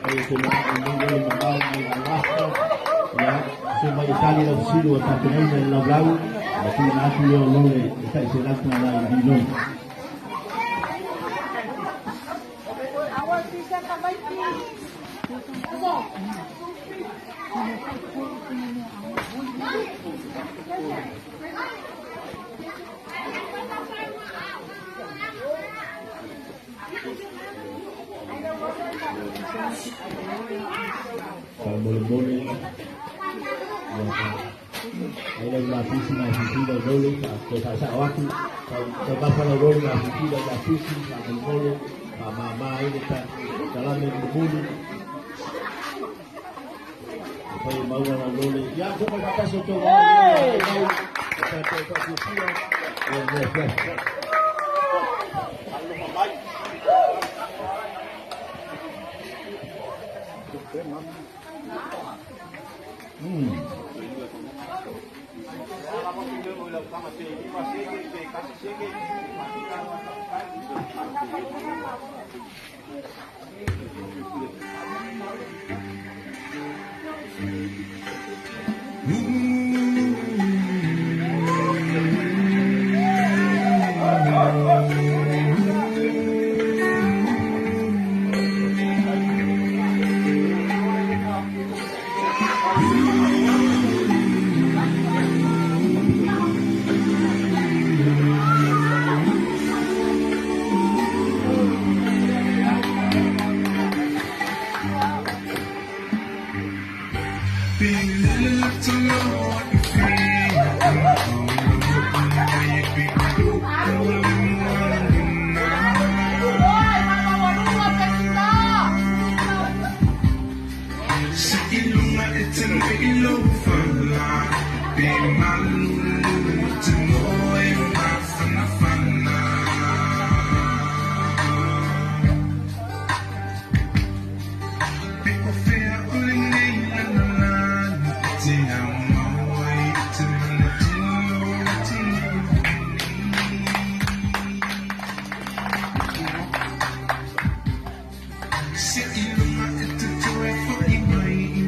Mai te mai nei le mamao mai la ya se mai tali lau silu o tapenaina i laulau ma tuuina atu lea o lole e 100 la i lilo. Faamolemole ia ai lau lapisi na fifi lau lole toe faasao atu taumafa lau lole na fifi lau lapisi faamolemole faamāmā ai le talame mulimuli e fai e maua lau lole ia to mai faatasi o tou au tatou faafiafia ia le afiafi.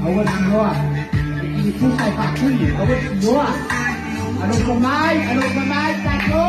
Awan Noa. Ikipusa ipakui. Awan Noa. Anong kamay? Anong kamay? Tatlo.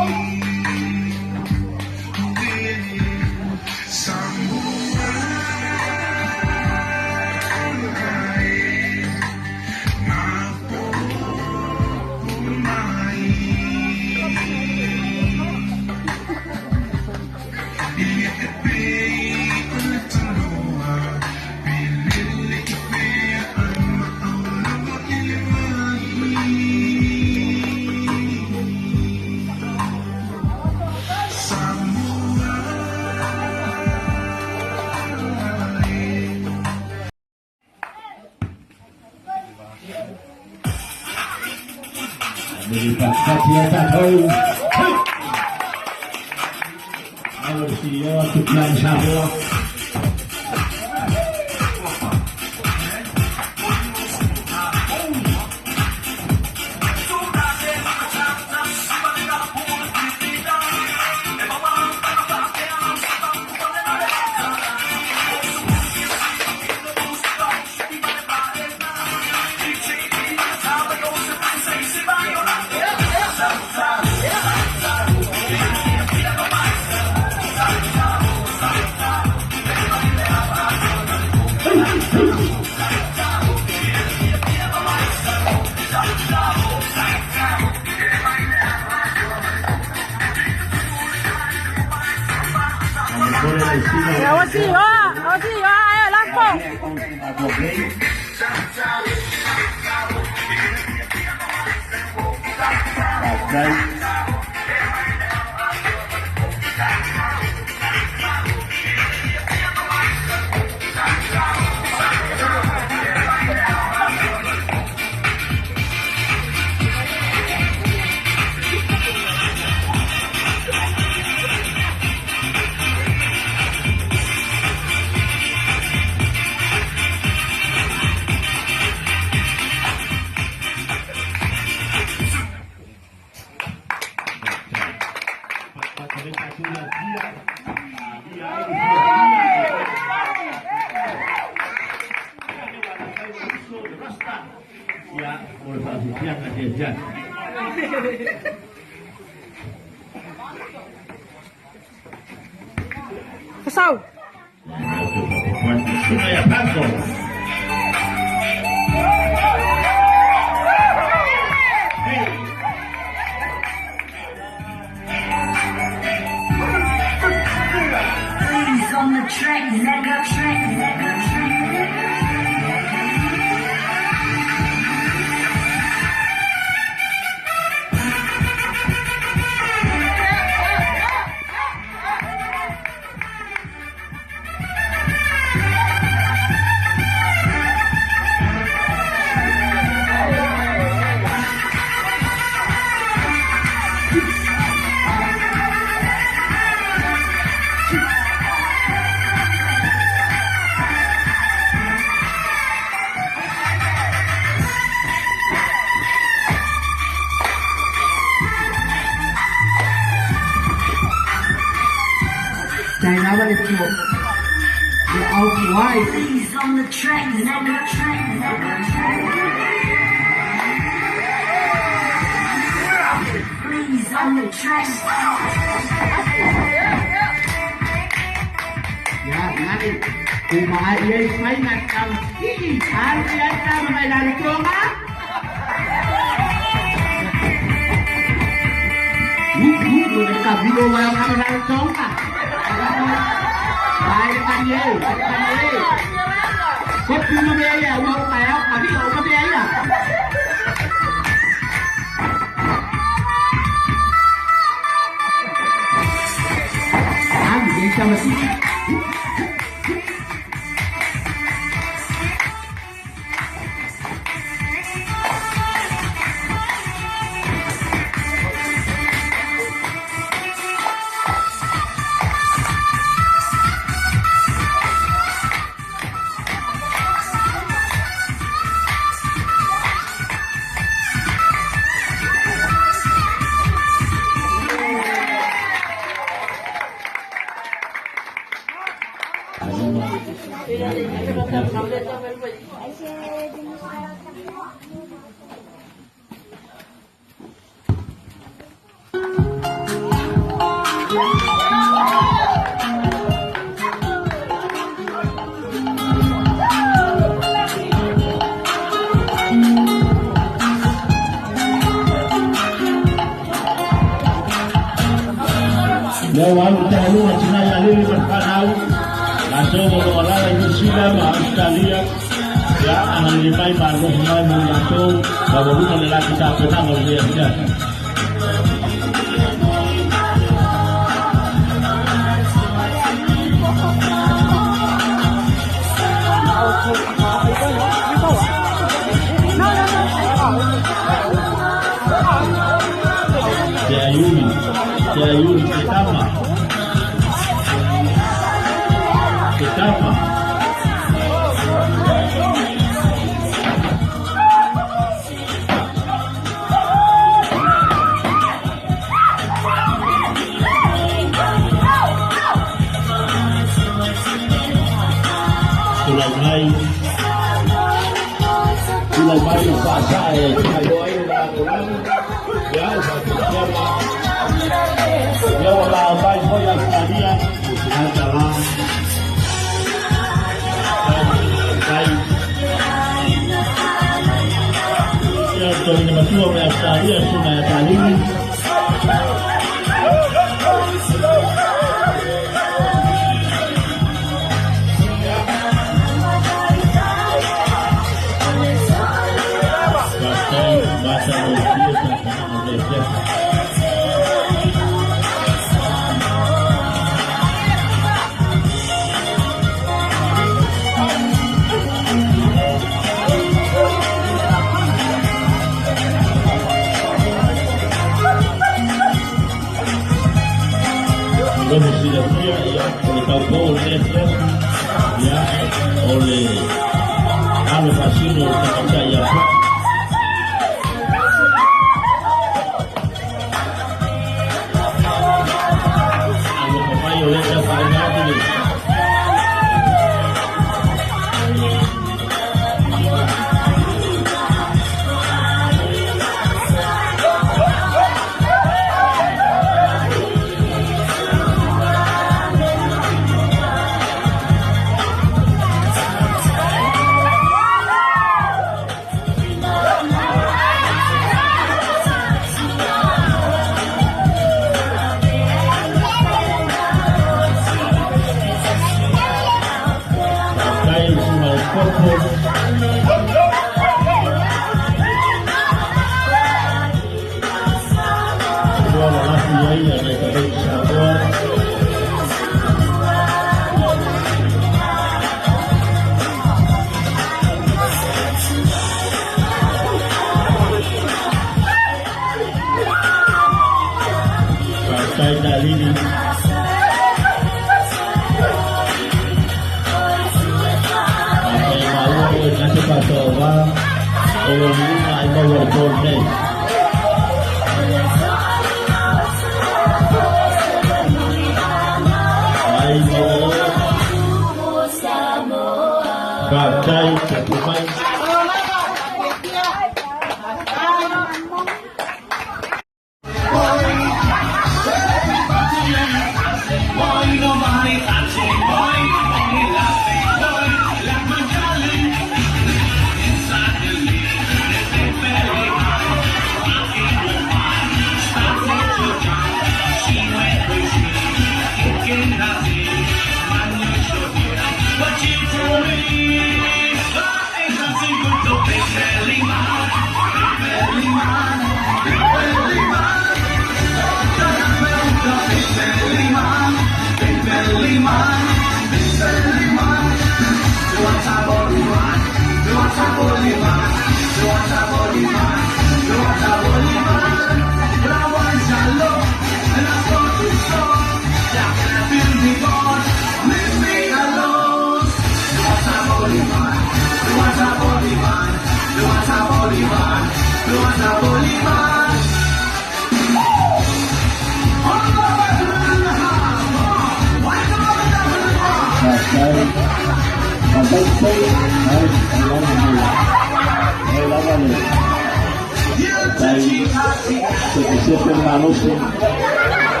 Mili faatasia tatou. Alo le CEO atu Samoa. 我是有啊，哎，老公。Asau. Freeze on the track, nigga, track, nigga, track. Why? Freeze on the track, nigga, track, nigga, track. Freeze on the track. Ya, ngani. Kumaayay may nagkam. Ano yan tama may lalutong ha? Kabilo mo yung ano lalutong ka. Ay, kanye, kanye. Kopi mo biaya, mo kaya, kabilo mo biaya. Ah, hindi siya masisi. Leo alu talu na ya lili berpanau langsung mengolah ini sila ma Australia ya angan limai baru mai langsung baru lelaki kita penang oleh dia. Ayuni, Ketama. Ketama. Pulau Mai. Pulau Mai bahasa ayo ayo ya ya la vai foi Australia lá vai ya to ni matua me Australia suna talini. Bahasa Malaysia. Domiciliasia ya oleh Taupo oleh ya oleh Alo Fasino ya. Alo Papai oleh Rafael.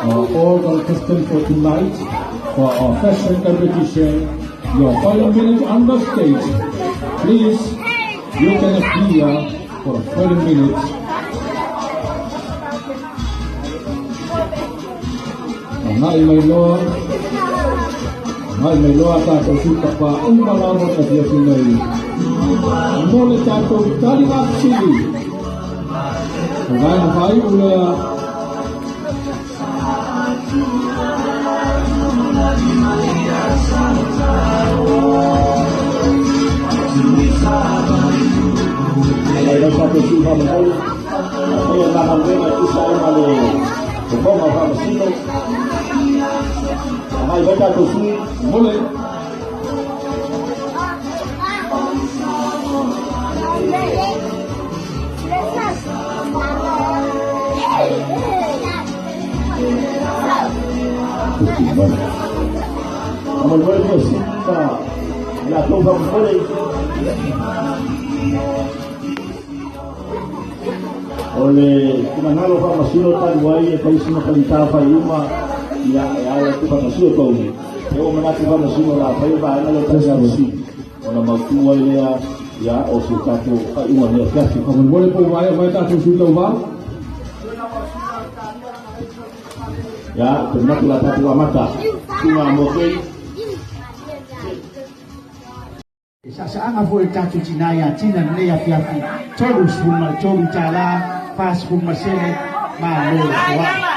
All contestants for tonight for our fashion competition, your 5 minutes on the stage. Please, you can appear for 30 minutes. Ngai mai loa, ngai mai loa tātou sutapa umalama ka dia sinai. Mole tātou tali sili. Ngai hawai ulea. Mole. Ole kinangalo fa masino taluai e paisina kalita fa uma ia e ala tu fa masino tau e o manatu fa masino la fa ba ana le tasi ona mautua ia ia o se tatou fa uma ne fiafi Ka mole po vai vai tātou su tau va. Ya te la tatou amata tunga mo kei. Sa'asa'aga fo'i le tatou tinā iā tina lenei afiafi 33 tālā 47 malo le foa'i.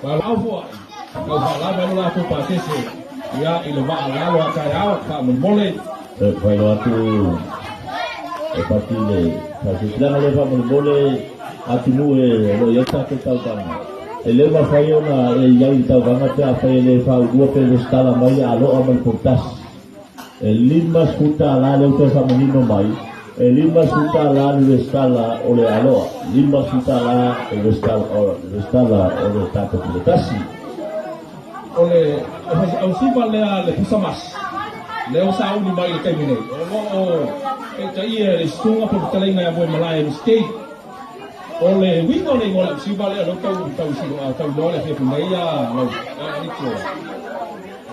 Valaau foʻi tau faalava ai lo latou pasese ia i le vaa lalo a taeao faamolemole. E faailoa atu e pati le faasilasilaga lea faamolemole atunuu e o lo o i ai tatou tauvaga. E le mafai ona e i ai i le tauvaga pe afai e le faaulua pe lesitala mai le aloa ma le poutasi. E $50 lea ua toe faamanino mai, e $50 le resitala o le aloa, $50 le resitala o le tatou puletasi. O le ausiva lea le pusamasi lea ua sauni mai i le taimi nei, o lo o taitaia e le susuga po o le fetalaiga ia Moemalae Mistake. O le uiga o le igoa o le ausiva lea, o lea ua tau tau tau iloa le afiafi nei a lau Aliki.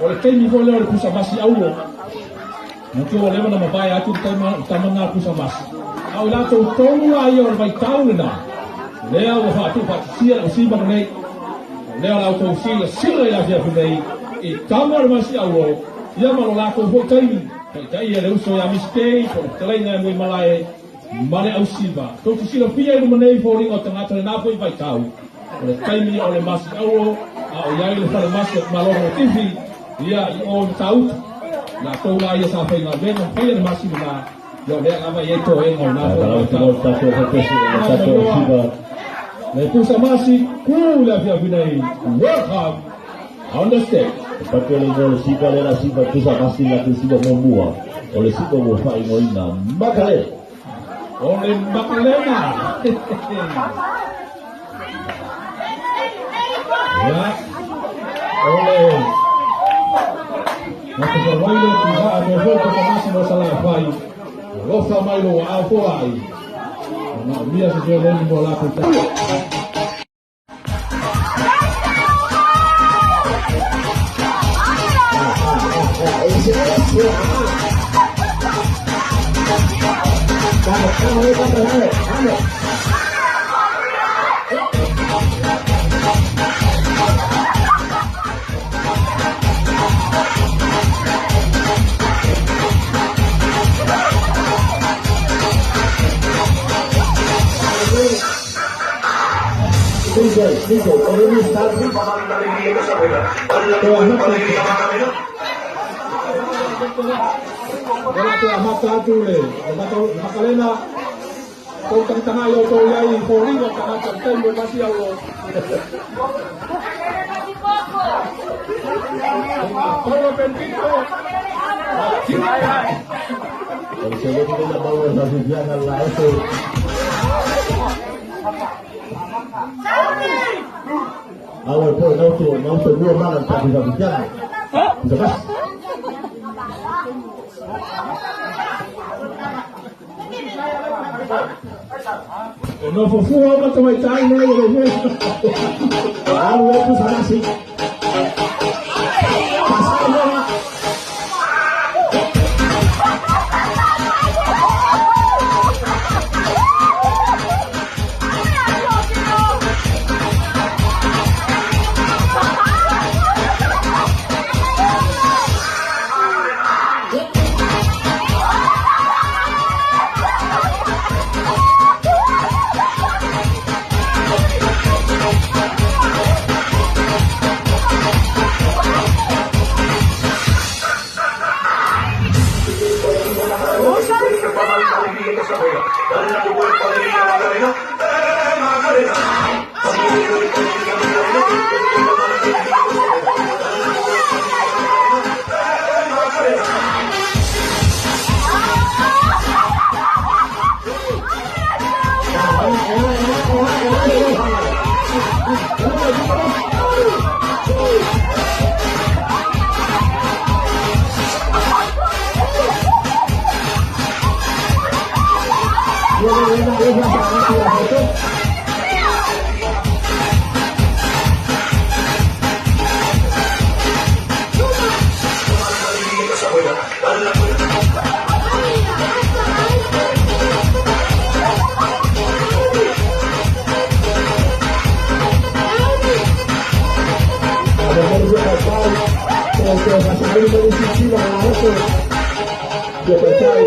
O le taimi foi lea o le pusamasi auro, manatua ua leva ona mavae atu le tama lena pusamasi, a o i latou tonu lava ia o le vaitau lena, lea ua faatuufaatisia le ausiva lenei. O lea o la outou silasila i le afiafi nei i tama o le masi auro, ia ma lo latou foi taimi, taitaia le uso ia Miss Kay po o le fetalaiga ia Moemalae ma le ausiva. Tou te silafia i luma nei foliga o tagata lena foi vaitau, o le taimi o le masi auro, a o i ai le fale masi o le Malo Molotifi, ia i o i Matautu. Latou la ia sa faigaluega ma faia le masi lena, ia o lea lava e i ai toega o lena foi vaitau. Le pusa masi, ku le afiafi nei, welcome on the stage. E pati o le igoa o le siva lea la siva pusa masi la te siva muamua o le siva ua faaigoaina Makalena. O le Makalena. Ia, o le Matafawai le tuhaa mea foi patamasi mo Salafai. Alofa mai lo aao foai. Na umia se fealoni mo latou. Vamos, vamos, vamos, vamos. DJ, DJ, already start. Wala te amata atu le Makalena tou tagitaga i outou i ai foliga o tagata le taimi o le masi auro. Paulo Benvito. O le seleni lea maua e faafiafiaga le laoso. Aua e poe nauto nauto lua mala le tatou faafiafiaga. Pusa masi. E nofo fua ma tamaitai nei o le mea. Alu e pusa masi. Pasai.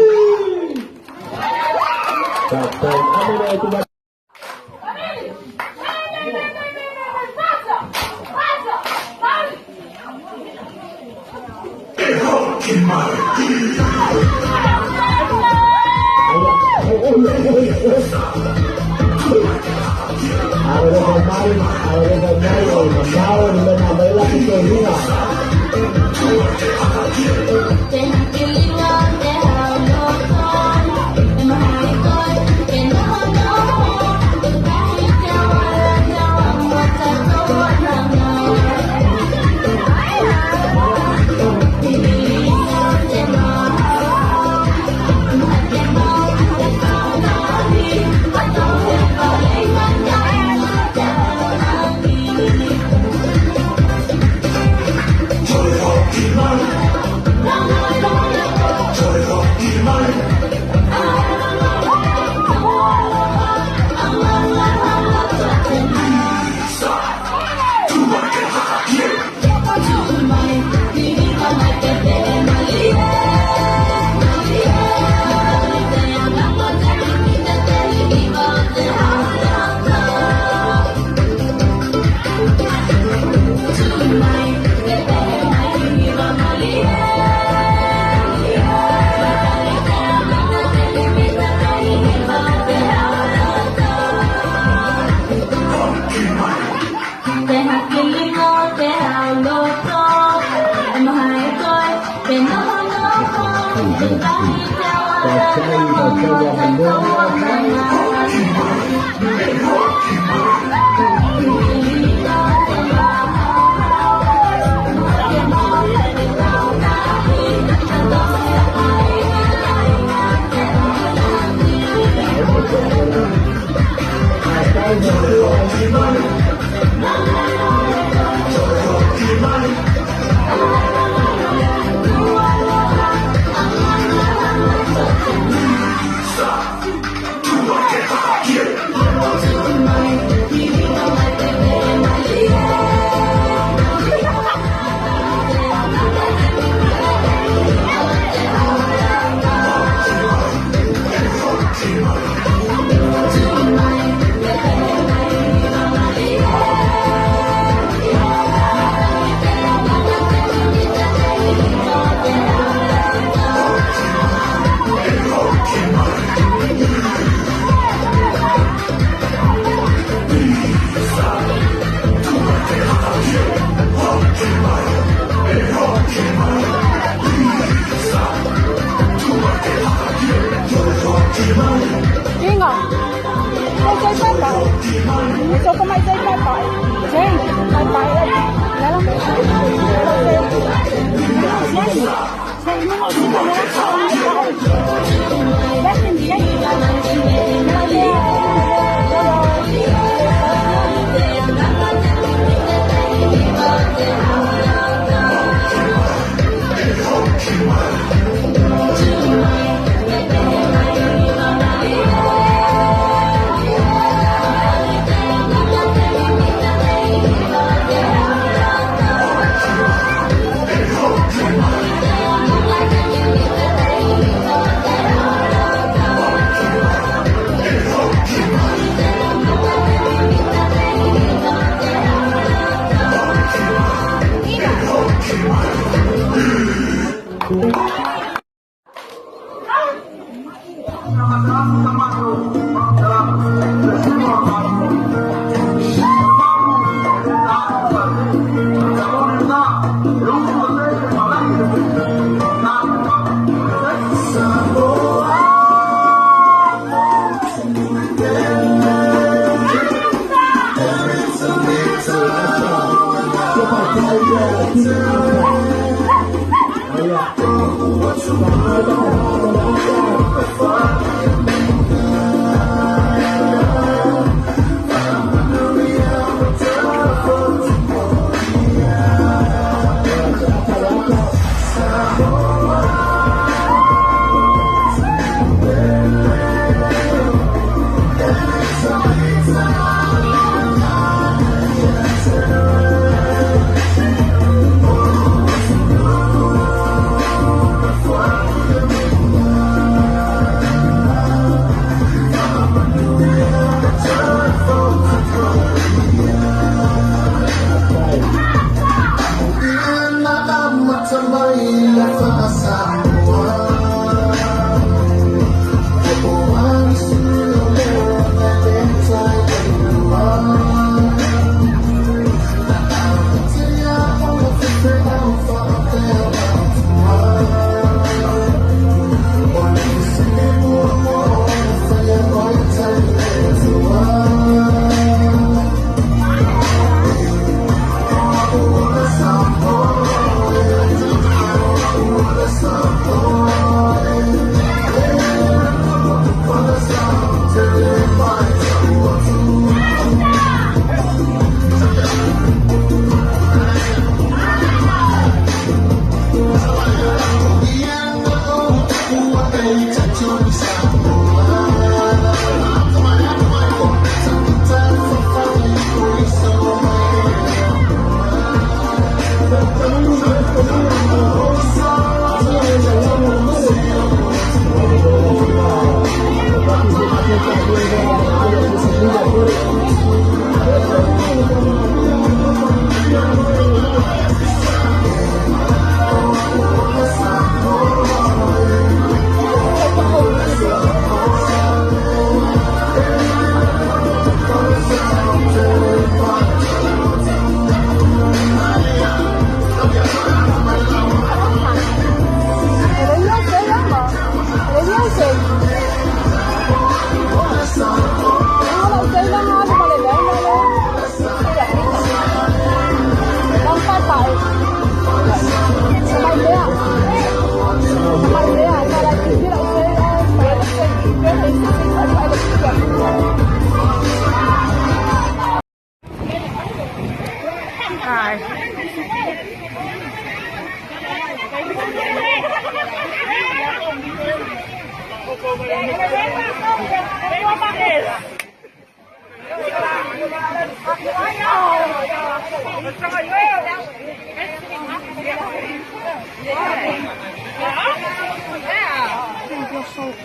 Ai.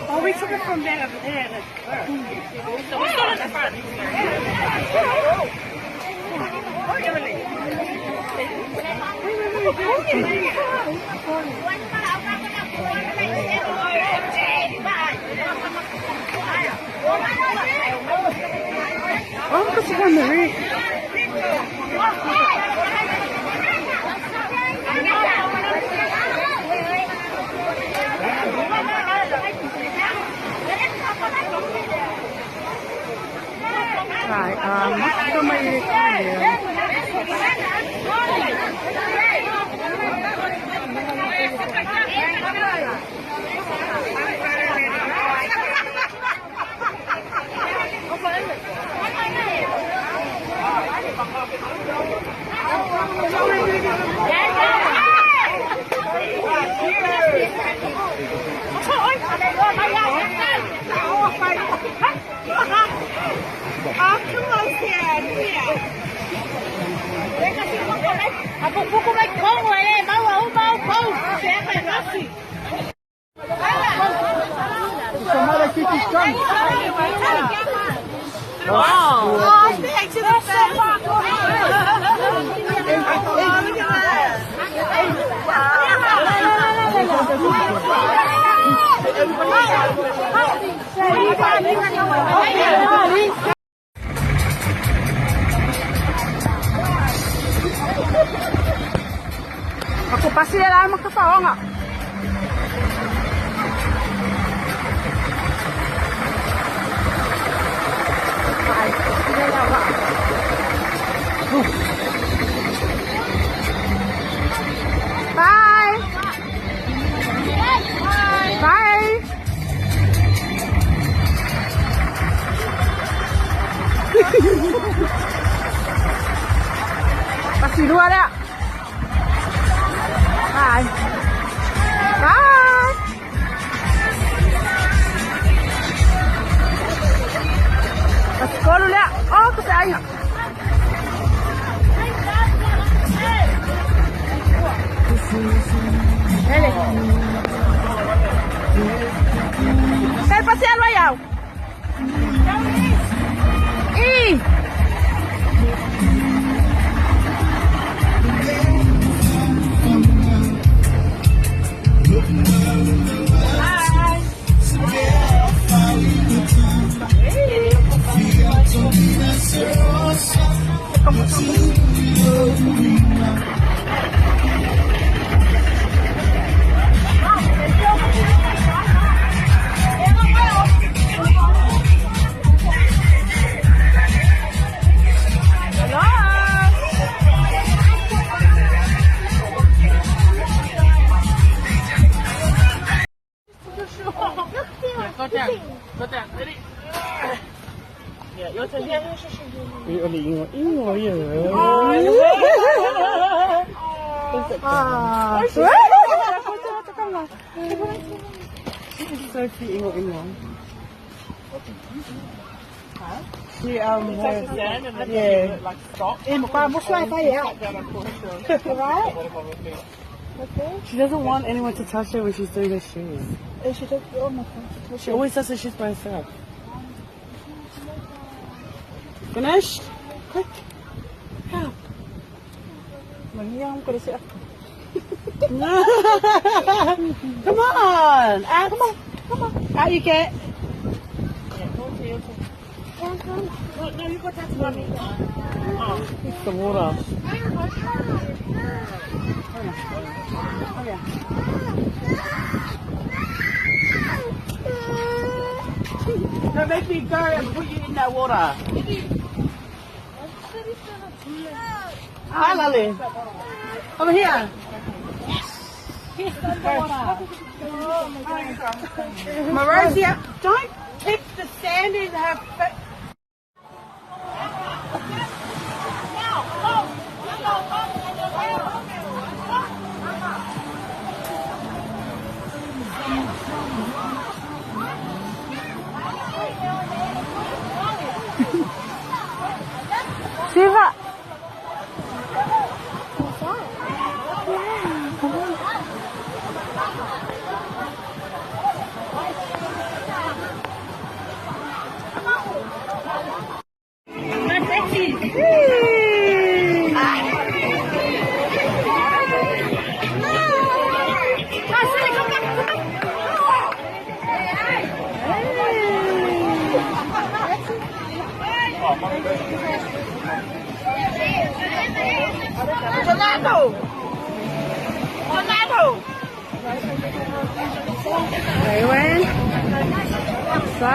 Oh, we took it from there over there. So we're still in the front. Oh, kasi kami. Right, Ako pa sila lang magkapaonga. Ay, sila lang. Bye. Bye. Pasilua na. Bye. Bye. Pasikolo na. Oh, kasi ay. Hele. Pero pasialo ayaw. Eh. Go down. Go down. Ready? Yeah, your turn. Ah. Sophie Ingo Ingo. She yeah. She doesn't want anyone to touch her when she's doing her shoes. She always does her shoes by herself. Finished? Quick. Help. Come on. Out. Come on. Come on. Out you get. No, you go touch mommy. It's the water. Don't make me go and put you in that water. Hi, Lali. Over here. Morosia, don't kick the sand in her face. Tomato. Tomato. Raywin. So,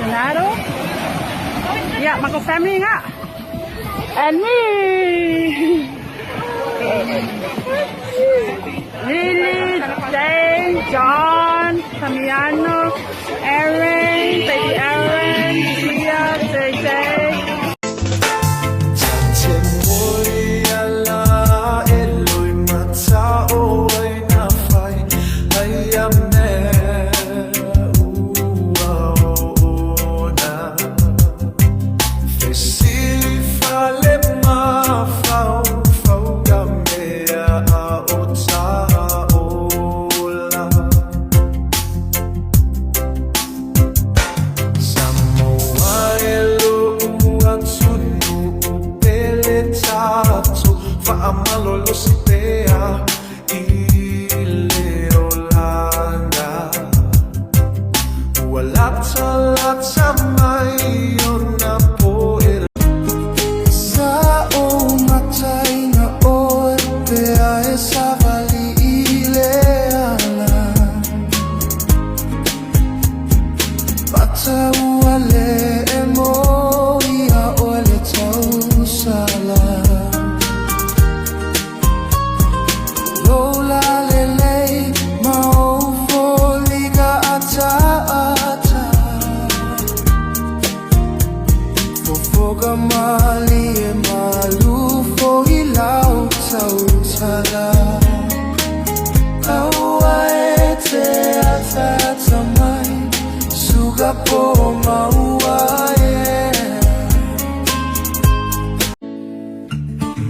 Renato. Yeah, Mako family nga. And me. Lily, Jane, John, Tamiano, Aaron, baby Aaron, Tia, JJ.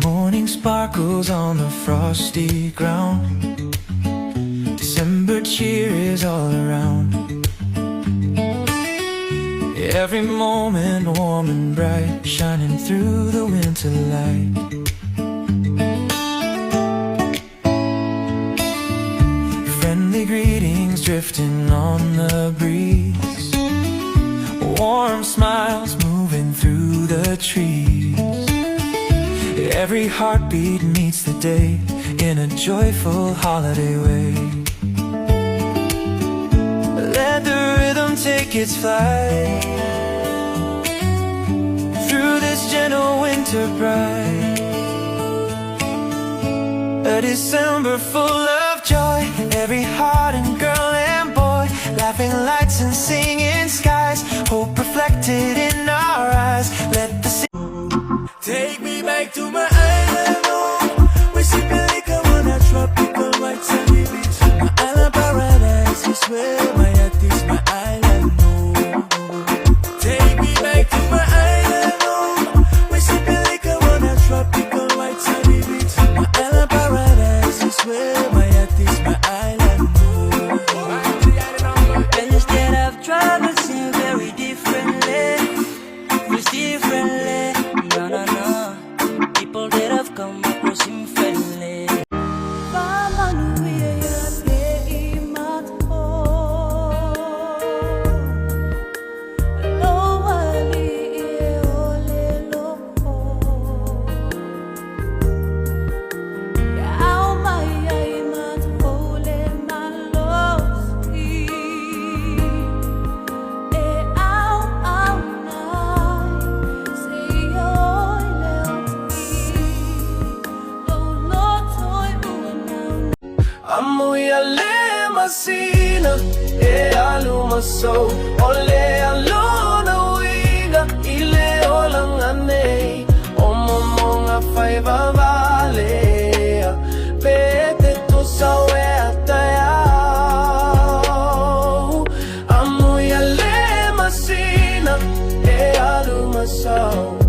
Morning sparkles on the frosty ground. December cheer is all around. Every moment warm and bright, shining through the winter light. Friendly greetings drifting on the breeze. Warm smiles moving through the trees. Every heartbeat meets the day in a joyful holiday way. Let the rhythm take its flight through this gentle winter bright. A December full of joy, every heart and girl and boy, laughing lights and singing skies, hope reflected in our eyes. Let the Take me back to my island home. We sipping liquor on a tropical white sandy beach. My island paradise is where my heart is, my island home. Take me back to my island home. We sipping liquor on a tropical white sandy beach. My island paradise is where my heart is, my island home. Instead of travel seem very differently. Feels differently. No, no, no. People that have come across seem friendly. Pamanuia ia te I matho. Loa li e ole loko. Au mai ai matho le malosi. E au au nai se oi le oti. Lo lotoi ua nau. Amuia le masina e alu masau o le alona uiga i le olaga nei o momoga fai vavalea pe te tusa e ataiao. Amuia le masina e alu masau.